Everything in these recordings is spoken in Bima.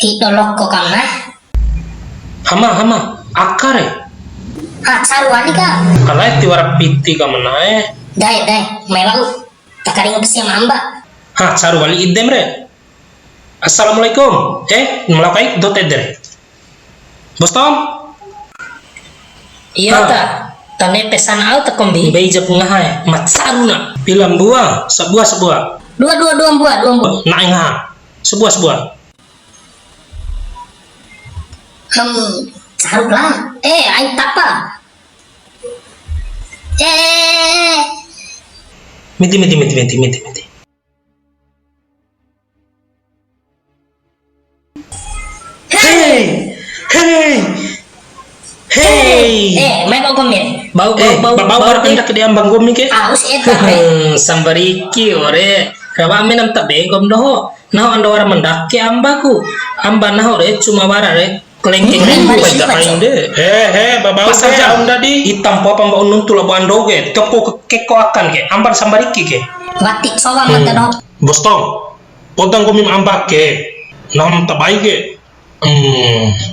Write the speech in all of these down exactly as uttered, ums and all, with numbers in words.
Tido loko ka mena. Hama, hama, aka re. Ha, caru wali ka. Kalai tiwara piti ka mena e. Dae, dae, mai wa'u. Takaringu pesi ama amba. Ha, caru wali idem re. Assalamualaikum. Eh, melakai dot eder. Bos Tom? Iya, ah. Ta. Tane pesan au ta kombi. Mbei jap ngaha e. Macaru na. Pila mbua, sabua, sabua. Dua, dua, dua mbua, dua mbua. Na'e ngaha. Sabua, sabua. Hmm, caru lah. Eh, ain tapa. Eh. Miti, miti, miti, miti, miti, miti. Hei, hei, hei. Eh, mai bau gomi. Bau, bau, eh, bau, ba-, bau, bau, bar eh. Andak di amba gomi ke. Ah, us eta, eh. Hmm, sambariki ore. Rawa ame nam tabe gom doho. Nahu ando wara mandake ambaku. Amba nahu re cuma wara re. Kelengkeng. Hmm, rindu pai ta ain de. He, he, babau pasal ke. Jam tadi. Hitam po apa mbak nuntu labo ando ke. Toko ke, keko akan ke. Amban sambariki ke. Wati sowa mata doho. Bos Tom. Poda nggomi ma amba ke. Nam tabai ke. Hmm.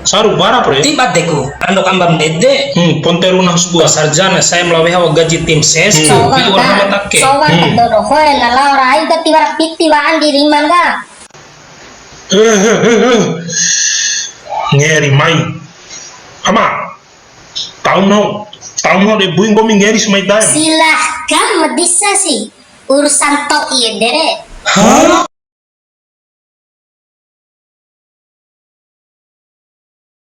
Saru bara pre. Tiba deku. Ando kambam dede. Hmm, ponte runa sabua. Sarjana saya melawe hawa gaji tim ses. Hmm. Sowa. Pi orang ka. Mata ke. Sowa. Hmm. Dodo hoe na lao rai ke tiwara piti wa andi riman ka. Ngeri mai. Ama, tau nahu, tau nahu de bui nggomi ngeri si mai dae. Silahkan, ma disa si. Urusan to'i ede re. Hah?